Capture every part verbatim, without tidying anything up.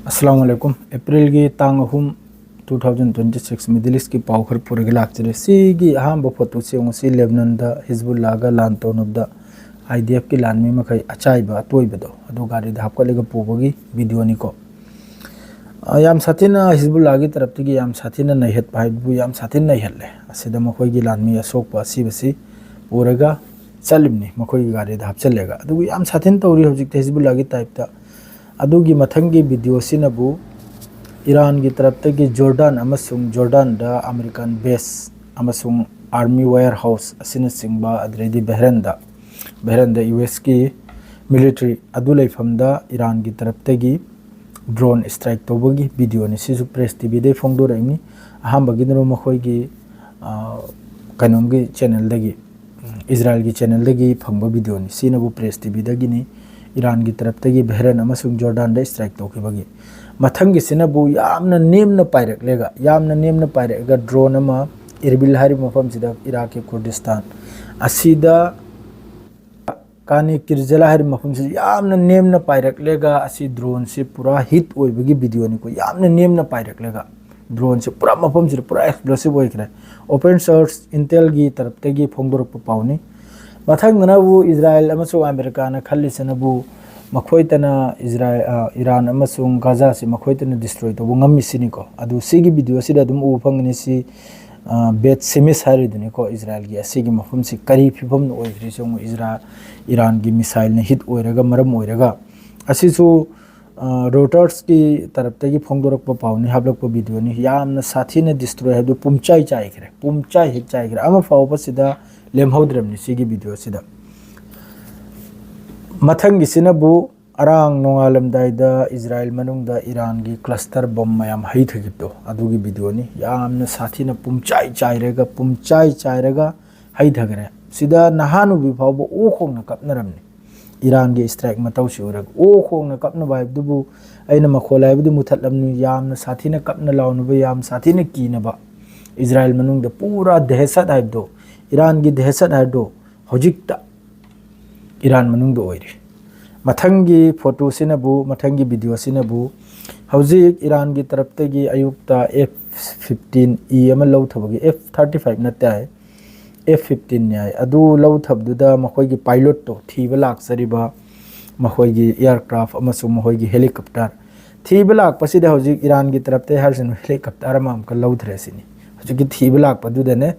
ꯑꯁꯂꯥꯃꯨ ꯑꯂꯥꯏꯀꯨꯝ꯫ ꯑꯦꯄ꯭ꯔꯤꯜꯒꯤ ꯇꯥꯡ ꯑꯍꯨꯝ, two thousand twenty six, Middle Eastꯀꯤ ꯄꯥꯎ ꯈꯔ ꯄꯨꯔꯒ ꯂꯥꯛꯆꯔꯦ꯫ ꯁꯤꯒꯤ ꯑꯍꯥꯟꯕ ꯐꯣꯇꯣꯁꯤ ꯌꯦꯡꯉꯨ꯫ ꯁꯤ ꯂꯦꯕꯅꯟꯗ ꯍꯤꯖꯕꯨꯜꯂꯥꯒ ꯂꯥꯟ ꯇꯧꯅꯕꯗ IDFꯀꯤ ꯂꯥꯟꯃꯤ ꯃꯈꯩ ꯑꯆꯥꯏꯕ ꯑꯇꯣꯏꯕꯗꯣ ꯑꯗꯨ ꯒꯥꯔꯤꯗ ꯍꯥꯞꯀꯠꯂꯒ ꯄꯨꯕꯒꯤ ꯚꯤꯗꯤꯑꯣꯅꯤꯀꯣ꯫ ꯑ, ꯌꯥꯝ ꯁꯥꯊꯤꯅ ꯍꯤꯖꯕꯨꯜꯂꯥꯒꯤ ꯇꯔꯞꯇꯒꯤ ꯌꯥꯝ ꯁꯥꯊꯤꯅ ꯅꯩꯍꯠꯄ ꯍꯥꯏꯕꯕꯨ ꯌꯥꯝ ꯁꯥꯊꯤꯅ ꯅꯩꯍꯠꯂꯦ꯫ ꯑꯁꯤꯗ ꯃꯈꯣꯏꯒꯤ ꯂꯥꯟꯃꯤ ꯑꯁꯣꯛꯄ ꯑꯁꯤꯕꯁꯤ ꯄꯨꯔꯒ ꯆꯠꯂꯤꯕꯅꯤ ꯃꯈꯣꯏꯒꯤ ꯒꯥꯔꯤꯗ ꯍꯥꯞꯆꯤꯜꯂꯒ꯫ ꯑꯗꯨꯒ ꯌꯥꯝ ꯁꯥꯊꯤꯅ ꯇꯧꯔꯤ ꯍꯧꯖꯤꯛꯇꯤ ꯍꯤꯖꯕꯨꯜꯂꯥꯒꯤ ꯇꯥꯏꯞꯇ꯫ ꯑꯗꯨꯒꯤ ꯃꯊꯪꯒꯤ ꯚꯤꯗꯤꯑꯣꯁꯤꯅꯕꯨ ꯏꯔꯥꯟꯒꯤ ꯇꯔꯞꯇꯒꯤ ꯖꯣꯔꯗꯥꯟ ꯑꯃꯁꯨꯡ ꯖꯣꯔꯗꯥꯟꯗ ꯑꯃꯦꯔꯤꯀꯥꯟ ꯕꯦꯁ ꯑꯃꯁꯨꯡ ꯑꯥꯔꯃꯤ ꯋꯦꯌꯔ ꯍꯥꯎꯁ ꯑꯁꯤꯅꯆꯤꯡꯕ, ꯑꯗꯨꯗꯩꯗꯤ ꯕꯍꯔꯦꯟꯗ, ꯕꯍꯔꯦꯟꯗ US ꯀꯤ ꯃꯤꯂꯤꯇꯔꯤ ꯑꯗꯨ ꯂꯩꯐꯝꯗ ꯏꯔꯥꯟꯒꯤ ꯇꯔꯞꯇꯒꯤ ꯗ꯭ꯔꯣꯟ ꯁ꯭ꯇ꯭ꯔꯥꯏꯛ ꯇꯧꯕꯒꯤ ꯚꯤꯗꯤꯑꯣꯅꯤ꯫ ꯁꯤꯁꯨ ꯄ꯭ꯔꯦꯁ ꯇꯤꯚꯤꯗꯩ ꯐꯣꯡꯗꯣꯔꯛꯏꯅꯤ꯫ ꯑꯍꯥꯟꯕꯒꯤꯗꯨꯅ ꯃꯈꯣꯏꯒꯤ, ꯑ, ꯀꯩꯅꯣꯝꯒꯤ ꯆꯦꯅꯦꯜꯗꯒꯤ, ꯏꯖꯔꯥꯏꯜꯒꯤ ꯆꯦꯅꯦꯜꯗꯒꯤ ꯐꯪꯕ ꯚꯤꯗꯤꯑꯣꯅꯤ꯫ ꯁꯤꯅꯕꯨ ꯄ꯭ꯔꯦꯁ ꯇꯤꯚꯤꯗꯒꯤꯅꯤ, ꯏꯔꯥꯟꯒꯤ ꯇꯔꯞꯇꯒꯤ ꯕꯍꯔꯦꯟ ꯑꯃꯁꯨꯡ ꯖꯣꯔꯗꯥꯟꯗ ꯁ꯭ꯇ꯭ꯔꯥꯏꯛ ꯇꯧꯈꯤꯕꯒꯤ꯫ ꯃꯊꯪꯒꯤꯁꯤꯅꯕꯨ ꯌꯥꯝꯅ ꯅꯦꯝꯅ ꯄꯥꯏꯔꯛꯂꯒ, ꯌꯥꯝꯅ ꯅꯦꯝꯅ ꯄꯥꯏꯔꯛꯂꯒ ꯗ꯭ꯔꯣꯟ ꯑꯃ ꯏꯔꯕꯤꯜ ꯍꯥꯏꯔꯤꯕ ꯃꯐꯝꯁꯤꯗ, ꯏꯔꯥꯛꯀꯤ ꯀꯨꯔꯗꯤꯁꯇꯥꯟ ꯑꯁꯤꯗ ꯀꯥꯅꯤ ꯀꯤꯔꯖꯂꯥ ꯍꯥꯏꯔꯤꯕ ꯃꯐꯝꯁꯤꯗ ꯌꯥꯝꯅ ꯅꯦꯝꯅ ꯄꯥꯏꯔꯛꯂꯒ ꯑꯁꯤ ꯗ꯭ꯔꯣꯟꯁꯤ ꯄꯨꯔꯥ ꯍꯤꯠ ꯑꯣꯏꯕꯒꯤ ꯚꯤꯗꯤꯑꯣꯅꯤꯀꯣ꯫ ꯌꯥꯝꯅ ꯅꯦꯝꯅ ꯄꯥꯏꯔꯛꯂꯒ ꯗ꯭ꯔꯣꯟꯁꯤ ꯄꯨꯔꯥ ꯃꯐꯝꯁꯤꯗ ꯄꯨꯔꯥ ꯑꯦꯛꯁꯄ꯭ꯂꯣꯁꯤꯞ ꯑꯣꯏꯈ꯭ꯔꯦ꯫ Open Source Intelꯒꯤ ꯇꯔꯞꯇꯒꯤ ꯐꯣꯡꯗꯣꯔꯛꯄ ꯄꯥꯎꯅꯤ꯫ ꯃꯊꯪꯗꯅꯕꯨ ꯏꯖꯔꯥꯏꯜ ꯑꯃꯁꯨꯡ ꯑꯃꯦꯔꯤꯀꯥꯅ ꯈꯜꯂꯤꯁꯤꯅꯕꯨ ꯃꯈꯣꯏꯇꯅ ꯏꯖꯔꯥꯏꯜ, ꯑ, ꯏꯔꯥꯟ ꯑꯃꯁꯨꯡ ꯒꯥꯖꯥꯁꯤ ꯃꯈꯣꯏꯇꯅ ꯗꯤꯁꯇ꯭ꯔꯣꯏ ꯇꯧꯕ ꯉꯝꯃꯤꯁꯤꯅꯤꯀꯣ꯫ ꯑꯗꯨ ꯁꯤꯒꯤ ꯚꯤꯗꯤꯑꯣꯁꯤꯗ ꯑꯗꯨꯝ ꯎꯕ ꯐꯪꯒꯅꯤ꯫ ꯁꯤ, ꯑ, ꯕꯦꯠ ꯁꯤꯃꯤꯁ ꯍꯥꯏꯔꯤꯗꯨꯅꯤꯀꯣ꯫ ꯏꯖꯔꯥꯏꯜꯒꯤ ꯑꯁꯤꯒꯤ ꯃꯐꯝꯁꯤ ꯀꯔꯤ ꯐꯤꯕꯝꯅ ꯑꯣꯏꯈ꯭ꯔꯤꯁꯤ ꯌꯦꯡꯉꯨ꯫ ꯏꯖꯔꯥ-, ꯏꯔꯥꯟꯒꯤ ꯃꯤꯁꯥꯏꯜꯅ ꯍꯤꯠ ꯑꯣꯏꯔꯒ, ꯃꯔꯝ ꯑꯣꯏꯔꯒ꯫ ꯑꯁꯤꯁꯨ, ꯑ, ꯔꯣꯇꯔꯁꯀꯤ ꯇꯔꯞꯇꯒꯤ ꯐꯣꯡꯗꯣꯔꯛꯄ ꯄꯥꯎꯅꯤ, ꯍꯥꯞꯂꯛꯄ ꯚꯤꯗꯤꯑꯣꯅꯤ꯫ ꯌꯥꯝꯅ ꯁꯥꯊꯤꯅ ꯗꯤꯁꯇ꯭ꯔꯣꯏ ꯍꯥꯏꯕꯗꯨ ꯄꯨꯝꯆꯥꯏ ꯆꯥꯏꯈ꯭ꯔꯦ, ꯄꯨꯝꯆꯥꯏ ꯍꯦꯛ ꯆꯥꯏꯈ꯭ꯔꯦ꯫ ꯑꯃ ꯐꯥꯎꯕ ꯁꯤꯗ ꯂꯦꯝꯍꯧꯗ꯭ꯔꯕꯅꯤ ꯁꯤꯒꯤ ꯚꯤꯗꯤꯑꯣꯁꯤꯗ꯫ ꯃꯊꯪꯒꯤꯁꯤꯅꯕꯨ ꯑꯔꯥꯡ ꯅꯣꯡꯉꯥꯜꯂꯝꯗꯥꯏꯗ ꯏꯖꯔꯥꯏꯜ ꯃꯅꯨꯡꯗ ꯏꯔꯥꯟꯒꯤ ꯀ꯭ꯂꯁꯇꯔ ꯕꯝ ꯃꯌꯥꯝ ꯍꯩꯊꯈꯤꯕꯗꯣ, ꯑꯗꯨꯒꯤ ꯚꯤꯗꯤꯑꯣꯅꯤ꯫ ꯌꯥꯝꯅ ꯁꯥꯊꯤꯅ ꯄꯨꯝꯆꯥꯏ ꯆꯥꯏꯔꯒ, ꯄꯨꯝꯆꯥꯏ ꯆꯥꯏꯔꯒ ꯍꯩꯊꯈ꯭ꯔꯦ꯫ ꯁꯤꯗ ꯅꯍꯥꯅꯨꯕꯤ ꯐꯥꯎꯕ ꯑꯣ ꯈꯣꯡꯅ ꯀꯞꯅꯔꯝꯅꯤ꯫ ꯏꯔꯥꯟꯒꯤ ꯁ꯭ꯇ꯭ꯔꯥꯏꯛ ꯃꯇꯧꯁꯤ ꯎꯔꯒ ꯑꯣ ꯈꯣꯡꯅ ꯀꯞꯅꯕ ꯍꯥꯏꯕꯗꯨꯕꯨ, ꯑꯩꯅ ꯃꯈꯣꯜ ꯍꯥꯏꯕꯗꯤ ꯃꯨꯊꯠꯂꯝꯅꯤ꯫ ꯌꯥꯝꯅ ꯁꯥꯊꯤꯅ ꯀꯞꯅ ꯂꯥꯎꯅꯕ, ꯌꯥꯝ ꯁꯥꯊꯤꯅ ꯀꯤꯅꯕ꯫ ꯏꯖꯔꯥꯏꯜ ꯃꯅꯨꯡꯗ ꯄꯨꯔꯥ ꯗꯦꯍꯁꯠ ꯍꯥꯏꯕꯗꯣ, ꯏꯔꯥꯟꯒꯤ ꯗꯦꯍꯁꯠ ꯍꯥꯏꯕꯗꯣ ꯍꯧꯖꯤꯛꯇ ꯏꯔꯥꯟ ꯃꯅꯨꯡꯗ ꯑꯣꯏꯔꯤ꯫ ꯃꯊꯪꯒꯤ ꯐꯣꯇꯣꯁꯤꯅꯕꯨ, ꯃꯊꯪꯒꯤ ꯚꯤꯗꯤꯑꯣꯁꯤꯅꯕꯨ ꯍꯧꯖꯤꯛ ꯏꯔꯥꯟꯒꯤ ꯇꯔꯞꯇꯒꯤ ꯑꯌꯨꯛꯇ F fifteen E ꯑꯃ ꯂꯧꯊꯕꯒꯤ, F thirty five ꯅꯠꯇꯦ ꯍꯥꯏ, F fifteen ꯅꯤ ꯍꯥꯏ, ꯑꯗꯨ ꯂꯧꯊꯕꯗꯨꯗ ꯃꯈꯣꯏꯒꯤ ꯄꯥꯏꯂꯣꯠꯇꯣ ꯊꯤꯕ ꯂꯥꯛꯆꯔꯤꯕ ꯃꯈꯣꯏꯒꯤ ꯑꯦꯌꯥꯔꯀ꯭ꯔꯥꯐ ꯑꯃꯁꯨꯡ ꯃꯈꯣꯏꯒꯤ ꯍꯦꯂꯤꯀꯣꯞꯇꯔ ꯊꯤꯕ ꯂꯥꯛꯄꯁꯤꯗ ꯍꯧꯖꯤꯛ ꯏꯔꯥꯟꯒꯤ ꯇꯔꯞꯇ ꯍꯥꯏꯔꯤꯁꯤꯅ ꯍꯦꯂꯤꯀꯣꯞꯇꯔ ꯑꯃ ꯑꯃꯨꯛꯀ ꯂꯧꯊꯔꯦ ꯁꯤꯅꯤ꯫ ꯍꯧꯖꯤꯛꯀꯤ ꯊꯤꯕ ꯂꯥꯛꯄꯗꯨꯗꯅꯦ,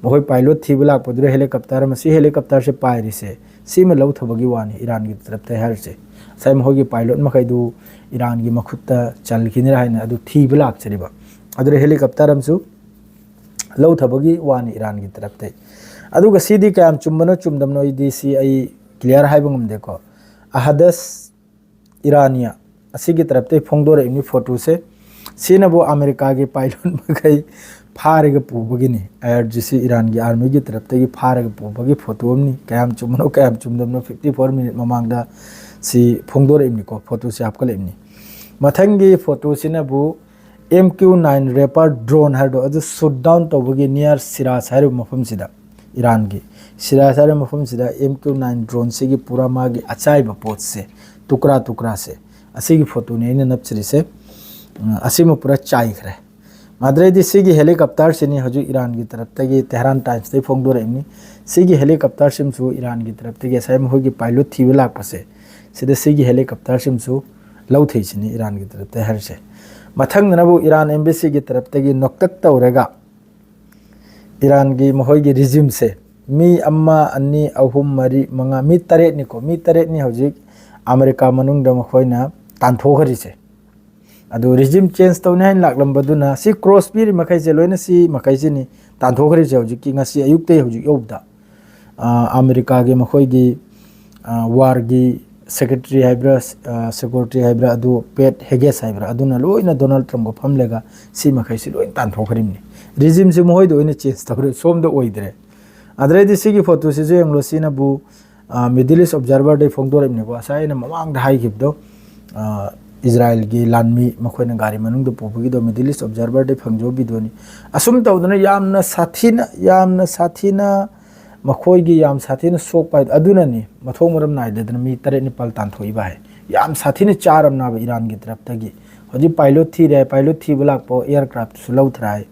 ꯃꯈꯣꯏ ꯄꯥꯏꯂꯣꯠ ꯊꯤꯕ ꯂꯥꯛꯄꯗꯨꯗ ꯍꯦꯂꯤꯀꯣꯞꯇꯔ ꯑꯃ, ꯁꯤ ꯍꯦꯂꯤꯀꯣꯞꯇꯔꯁꯦ ꯄꯥꯏꯔꯤꯁꯦ ꯁꯤꯃ ꯂꯧꯊꯕꯒꯤ ꯋꯥꯅꯤ ꯏꯔꯥꯟꯒꯤ ꯇꯔꯞꯇ ꯍꯥꯏꯔꯤꯁꯦ꯫ ꯉꯁꯥꯏ ꯃꯈꯣꯏꯒꯤ ꯄꯥꯏꯂꯣꯠ ꯃꯈꯩꯗꯨ ꯏꯔꯥꯟꯒꯤ ꯃꯈꯨꯠꯇ ꯆꯜꯈꯤꯅꯤꯔꯥ ꯍꯥꯏꯅ ꯑꯗꯨ ꯊꯤꯕ ꯂꯥꯛꯆꯔꯤꯕ, ꯑꯗꯨꯗ ꯍꯦꯂꯤꯀꯣꯞꯇꯔ ꯑꯃꯁꯨ ꯂꯧꯊꯕꯒꯤ ꯋꯥꯅꯤ ꯏꯔꯥꯟꯒꯤ ꯇꯔꯞꯇꯩ꯫ ꯑꯗꯨꯒ ꯁꯤꯗꯤ ꯀꯌꯥꯝ ꯆꯨꯝꯕꯅꯣ ꯆꯨꯝꯗꯕꯅꯣ ꯑꯩꯗꯤ ꯁꯤ ꯑꯩ ꯀ꯭ꯂꯤꯌꯥꯔ ꯍꯥꯏꯕ ꯉꯝꯗꯦꯀꯣ꯫ ꯑꯍꯗꯁ ꯏꯔꯥꯅꯤꯌꯥ ꯑꯁꯤꯒꯤ ꯇꯔꯞꯇꯩ ꯐꯣꯡꯗꯣꯔꯛꯏꯕꯅꯤ ꯐꯣꯇꯣꯁꯦ꯫ ꯁꯤꯅꯕꯨ ꯑꯃꯦꯔꯤꯀꯥꯒꯤ ꯄꯥꯏꯂꯣꯠ ꯃꯈꯩ ꯐꯥꯔꯒ ꯄꯨꯕꯒꯤꯅꯤ꯫ ꯑꯥꯏ ꯑꯥꯔ ꯖꯤ ꯁꯤ ꯏꯔꯥꯟꯒꯤ ꯑꯥꯔꯃꯤꯒꯤ ꯇꯔꯞꯇꯒꯤ ꯐꯥꯔꯒ ꯄꯨꯕꯒꯤ ꯐꯣꯇꯣ ꯑꯃꯅꯤ꯫ ꯀꯌꯥꯝ ꯆꯨꯝꯕꯅꯣ ꯀꯌꯥꯝ ꯆꯨꯝꯗꯕꯅꯣ fifty four ꯃꯤꯅꯤꯠ ꯃꯃꯥꯡꯗ ꯁꯤ ꯐꯣꯡꯗꯣꯔꯛꯏꯕꯅꯤꯀꯣ, ꯐꯣꯇꯣꯁꯦ ꯍꯥꯞꯀꯠꯂꯛꯏꯕꯅꯤ꯫ ꯃꯊꯪꯒꯤ ꯐꯣꯇꯣꯁꯤꯅꯕꯨ M Q nine Reaper drone ꯍꯥꯏꯕꯗꯣ ꯑꯗꯨ ꯁꯨꯠ ꯗꯥꯎꯟ ꯇꯧꯕꯒꯤ ꯅꯤꯌꯔ ꯁꯤꯔꯥꯖ ꯍꯥꯏꯔꯤꯕ ꯃꯐꯝꯁꯤꯗ, ꯏꯔꯥꯟꯒꯤ ꯁꯤꯔꯥꯖ ꯍꯥꯏꯔꯤꯕ ꯃꯐꯝꯁꯤꯗ M Q nine droneꯁꯤꯒꯤ ꯄꯨꯔꯥ ꯃꯥꯒꯤ ꯑꯆꯥꯏꯕ ꯄꯣꯠꯁꯦ, ꯇꯨꯀ꯭ꯔꯥ ꯇꯨꯀ꯭ꯔꯥꯁꯦ, ꯑꯁꯤꯒꯤ ꯐꯣꯇꯣꯅꯤ ꯑꯩꯅ ꯅꯞꯆꯔꯤꯁꯦ꯫ ꯎꯝ, ꯑꯁꯤꯃ ꯄꯨꯔꯥ ꯆꯥꯏꯈ꯭ꯔꯦ꯫ ꯃꯗꯨꯗꯩꯗꯤ ꯁꯤꯒꯤ ꯍꯦꯂꯤꯀꯣꯞꯇꯔꯁꯤꯅꯤ ꯍꯧꯖꯤꯛ ꯏꯔꯥꯟꯒꯤ ꯇꯔꯞꯇꯒꯤ ꯇꯦꯍꯔꯥꯟ ꯇꯥꯏꯝꯁꯇꯒꯤ ꯐꯣꯡꯗꯣꯔꯛꯏꯕꯅꯤ꯫ ꯁꯤꯒꯤ ꯍꯦꯂꯤꯀꯣꯞꯇꯔꯁꯤꯃꯁꯨ ꯏꯔꯥꯟꯒꯤ ꯇꯔꯞꯇꯒꯤ ꯉꯁꯥꯏ ꯃꯈꯣꯏꯒꯤ ꯄꯥꯏꯂꯣꯠ ꯊꯤꯕ ꯂꯥꯛꯄꯁꯦ, ꯁꯤꯗ ꯁꯤꯒꯤ ꯍꯦꯂꯤꯀꯣꯞꯇꯔꯁꯤꯃꯁꯨ ꯂꯧꯊꯩꯁꯤꯅꯤ ꯏꯔꯥꯟꯒꯤ ꯇꯔꯞꯇ ꯍꯥꯏꯔꯤꯁꯦ꯫ ꯃꯊꯪꯗꯅꯕꯨ ꯏꯔꯥꯟ ꯑꯦꯝꯕꯦꯁꯤꯒꯤ ꯇꯔꯞꯇꯒꯤ ꯅꯣꯛꯇꯛ ꯇꯧꯔꯒ ꯏꯔꯥꯟꯒꯤ ꯃꯈꯣꯏꯒꯤ ꯔꯤꯖꯤꯝꯁꯦ ꯃꯤ ꯑꯃ, ꯑꯅꯤ, ꯑꯍꯨꯝ, ꯃꯔꯤ, ꯃꯉꯥ, ꯃꯤ ꯇꯔꯦꯠꯅꯤꯀꯣ, ꯃꯤ ꯇꯔꯦꯠꯅꯤ ꯍꯧꯖꯤꯛ ꯑꯃꯦꯔꯤꯀꯥ ꯃꯅꯨꯡꯗ ꯃꯈꯣꯏꯅ ꯇꯥꯟꯊꯣꯛꯈ꯭ꯔꯤꯁꯦ꯫ ꯑꯗꯨ ꯔꯤꯖꯤꯝ ꯆꯦꯟꯖ ꯇꯧꯅꯤ ꯍꯥꯏꯅ ꯂꯥꯛꯂꯝꯕꯗꯨꯅ ꯁꯤ ꯀ꯭ꯔꯣꯁ ꯄꯤꯔꯤ ꯃꯈꯩꯁꯦ ꯂꯣꯏꯅ ꯁꯤ ꯃꯈꯩꯁꯤꯅꯤ ꯇꯥꯟꯊꯣꯛꯈ꯭ꯔꯤꯁꯦ ꯍꯧꯖꯤꯛꯀꯤ ꯉꯁꯤ ꯑꯌꯨꯛꯇꯒꯤ ꯍꯧꯖꯤꯛ ꯌꯧꯕꯗ꯫ ꯑ, ꯑꯃꯦꯔꯤꯀꯥꯒꯤ ꯃꯈꯣꯏꯒꯤ, ꯑ, ꯋꯥꯔꯒꯤ ꯁꯦꯀ꯭ꯔꯦꯇꯔꯤ ꯍꯥꯏꯕ꯭ꯔꯥ, ꯑ, ꯁꯦꯀ꯭ꯌꯨꯔꯤꯇꯤ ꯍꯥꯏꯕ꯭ꯔꯥ, ꯑꯗꯨ ꯄꯦꯠ ꯍꯦꯒꯦꯁ ꯍꯥꯏꯕ꯭ꯔꯥ, ꯑꯗꯨꯅ ꯂꯣꯏꯅ ꯗꯣꯅꯥꯜꯗ ꯇ꯭ꯔꯝꯞꯀ ꯐꯝꯂꯒ ꯁꯤ ꯃꯈꯩꯁꯤ ꯂꯣꯏꯅ ꯇꯥꯟꯊꯣꯛꯈ꯭ꯔꯤꯕꯅꯤ꯫ ꯔꯤꯖꯤꯝꯁꯤ ꯃꯈꯣꯏꯗ ꯑꯣꯏꯅ ꯆꯦꯟꯖ ꯇꯧꯈ꯭ꯔꯦ, ꯁꯣꯝꯗ ꯑꯣꯏꯗ꯭ꯔꯦ꯫ ꯑꯗꯨꯗꯩꯗꯤ ꯁꯤꯒꯤ ꯐꯣꯇꯣꯁꯤꯁꯨ ꯌꯦꯡꯂꯣ, ꯁꯤꯅꯕꯨ, ꯑ, ꯃꯤꯗꯜ ꯏꯁ ꯑꯣꯕꯖꯥꯔꯚꯔꯗꯩ ꯐꯣꯡꯗꯣꯔꯛꯏꯕꯅꯤꯀꯣ꯫ ꯉꯁꯥꯏ ꯑꯩꯅ ꯃꯃꯥꯡꯗ ꯍꯥꯏꯈꯤꯕꯗꯣ, ꯑ, ꯏꯖꯔꯥꯏꯜꯒꯤ ꯂꯥꯟꯃꯤ ꯃꯈꯣꯏꯅ ꯒꯥꯔꯤ ꯃꯅꯨꯡꯗ ꯄꯨꯕꯒꯤꯗꯣ ꯃꯤꯗꯜ ꯏꯁ ꯑꯣꯕꯖꯥꯔꯚꯔꯗꯩ ꯐꯪꯖꯕ ꯚꯤꯗꯤꯑꯣꯅꯤ꯫ ꯑꯁꯨꯝ ꯇꯧꯗꯅ ꯌꯥꯝꯅ ꯁꯥꯊꯤꯅ, ꯌꯥꯝꯅ ꯁꯥꯊꯤꯅ ꯃꯈꯣꯏꯒꯤ ꯌꯥꯝ ꯁꯥꯊꯤꯅ ꯁꯣꯛꯄ ꯍꯥꯏꯗꯣ ꯑꯗꯨꯅꯅꯤ, ꯃꯊꯣꯡ ꯃꯔꯝ ꯅꯥꯏꯗꯗꯅ ꯃꯤ ꯇꯔꯦꯠ ꯅꯤꯄꯥꯜ ꯇꯥꯟꯊꯣꯛꯏꯕ ꯍꯥꯏ꯫ ꯌꯥꯝ ꯁꯥꯊꯤꯅ ꯆꯥꯔꯝꯅꯕ ꯏꯔꯥꯟꯒꯤ ꯇꯔꯞꯇꯒꯤ꯫ ꯍꯧꯖꯤꯛ ꯄꯥꯏꯂꯣꯠ ꯊꯤꯔꯦ, ꯄꯥꯏꯂꯣꯠ ꯊꯤꯕ ꯂꯥꯛꯄ ꯑꯦꯌꯥꯔꯀ꯭ꯔꯥꯐꯇꯨꯁꯨ ꯂꯧꯊꯔꯦ ꯍꯥꯏ꯫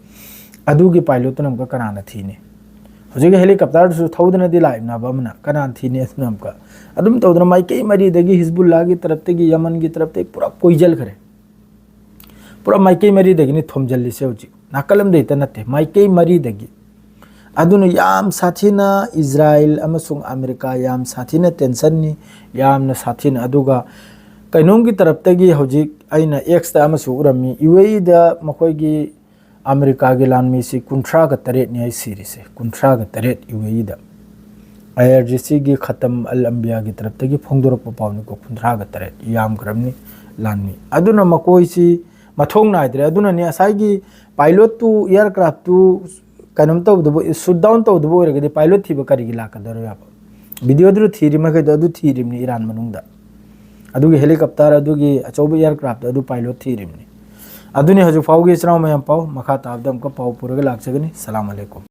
ꯑꯗꯨꯒꯤ ꯄꯥꯏꯂꯣꯠꯇꯨꯅ ꯑꯃꯨꯛꯀ ꯀꯅꯥꯅ ꯊꯤꯅꯤ? ꯍꯧꯖꯤꯛ ꯍꯦꯂꯤꯀꯣꯞꯇꯔꯗꯨꯁꯨ ꯊꯧꯗꯅꯗꯤ ꯂꯥꯛꯏꯕꯅꯕ ꯑꯃꯅ, ꯀꯅꯥꯅ ꯊꯤꯅꯤ? ꯑꯗꯨꯅ ꯑꯃꯨꯛꯀ ꯑꯗꯨꯝ ꯇꯧꯗꯅ ꯃꯥꯏꯀꯩ ꯃꯔꯤꯗꯒꯤ ꯍꯤꯖꯕꯨꯜꯂꯥꯒꯤ ꯇꯔꯞꯇꯒꯤ, ꯌꯃꯟꯒꯤ ꯇꯔꯞꯇꯒꯤ ꯄꯨꯔꯥ ꯀꯣꯏꯁꯤꯟꯈ꯭ꯔꯦ꯫ ꯄꯨꯔꯥ ꯃꯥꯏꯀꯩ ꯃꯔꯤꯗꯒꯤꯅꯤ ꯊꯣꯝꯖꯤꯜꯂꯤꯁꯦ ꯍꯧꯖꯤꯛ, ꯅꯥꯀꯜ ꯑꯃꯗ ꯍꯦꯛꯇ ꯅꯠꯇꯦ, ꯃꯥꯏꯀꯩ ꯃꯔꯤꯗꯒꯤ꯫ ꯑꯗꯨꯅ ꯌꯥꯝ ꯁꯥꯊꯤꯅ ꯏꯖꯔꯥꯏꯜ ꯑꯃꯁꯨꯡ ꯑꯃꯦꯔꯤꯀꯥ ꯌꯥꯝ ꯁꯥꯊꯤꯅ ꯇꯦꯟꯁꯟꯅꯤ, ꯌꯥꯝꯅ ꯁꯥꯊꯤꯅ꯫ ꯑꯗꯨꯒ ꯀꯩꯅꯣꯝꯒꯤ ꯇꯔꯞꯇꯒꯤ ꯍꯧꯖꯤꯛ ꯑꯩꯅ ꯑꯦꯛꯁꯇ ꯑꯃꯁꯨ ꯎꯔꯝꯃꯤ, ꯌꯨ ꯑꯦ ꯏꯗ ꯃꯈꯣꯏꯒꯤ ꯑꯃꯦꯔꯤꯀꯥꯒꯤ ꯂꯥꯟꯃꯤꯁꯤ ꯀꯨꯟꯊ꯭ꯔꯥꯒ ꯇꯔꯦꯠꯅꯤ ꯍꯥꯏ ꯁꯤꯔꯤꯁꯦ, ꯀꯨꯟꯊ꯭ꯔꯥꯒ ꯇꯔꯦꯠ ꯌꯨ ꯑꯦ ꯏꯗ꯫ ꯑꯥꯏ ꯑꯥꯔ ꯖꯤ ꯁꯤꯒꯤ ꯈꯇꯝ ꯑꯜ ꯑꯝꯕꯤꯌꯥꯒꯤ ꯇꯔꯞꯇꯒꯤ ꯐꯣꯡꯗꯣꯔꯛꯄ ꯄꯥꯎꯅꯤꯀꯣ, ꯀꯨꯟꯊ꯭ꯔꯥꯒ ꯇꯔꯦꯠ ꯌꯥꯝꯈ꯭ꯔꯕꯅꯤ ꯂꯥꯟꯃꯤ꯫ ꯑꯗꯨꯅ ꯃꯈꯣꯏꯁꯤ ꯃꯊꯧ ꯅꯥꯏꯗ꯭ꯔꯦ꯫ ꯑꯗꯨꯅꯅꯤ ꯉꯁꯥꯏꯒꯤ ꯄꯥꯏꯂꯣꯠꯇꯨ, ꯑꯦꯌꯥꯔꯀ꯭ꯔꯥꯐꯇꯨ ꯀꯩꯅꯣꯝ ꯇꯧꯗꯕ, ꯁꯨꯠ ꯗꯥꯎꯟ ꯇꯧꯗꯕ ꯑꯣꯏꯔꯒꯗꯤ ꯄꯥꯏꯂꯣꯠ ꯊꯤꯕ ꯀꯔꯤꯒꯤ ꯂꯥꯛꯀꯗꯧꯔꯤꯕ? ꯚꯤꯗꯤꯑꯣꯗꯨꯗ ꯊꯤꯔꯤ ꯃꯈꯩꯗꯣ ꯑꯗꯨ ꯊꯤꯔꯤꯕꯅꯤ ꯏꯔꯥꯟ ꯃꯅꯨꯡꯗ꯫ ꯑꯗꯨꯒꯤ ꯍꯦꯂꯤꯀꯣꯞꯇꯔ, ꯑꯗꯨꯒꯤ ꯑꯆꯧꯕ ꯑꯦꯌꯥꯔꯀ꯭ꯔꯥꯐꯇ ꯑꯗꯨ ꯄꯥꯏꯂꯣꯠ ꯊꯤꯔꯤꯕꯅꯤ꯫ ꯑꯗꯨꯅꯤ ꯍꯧꯖꯤꯛ ꯐꯥꯎꯒꯤ ꯏꯆꯤꯟ ꯏꯅꯥꯎ ꯃꯌꯥꯝ ꯄꯥꯎ, ꯃꯈꯥ ꯇꯥꯕꯗ ꯑꯃꯨꯛꯀ ꯄꯥꯎ ꯄꯨꯔꯒ ꯂꯥꯛꯆꯒꯅꯤ꯫ ꯁꯂꯥꯝ ꯑꯂꯩꯀꯨꯝ꯫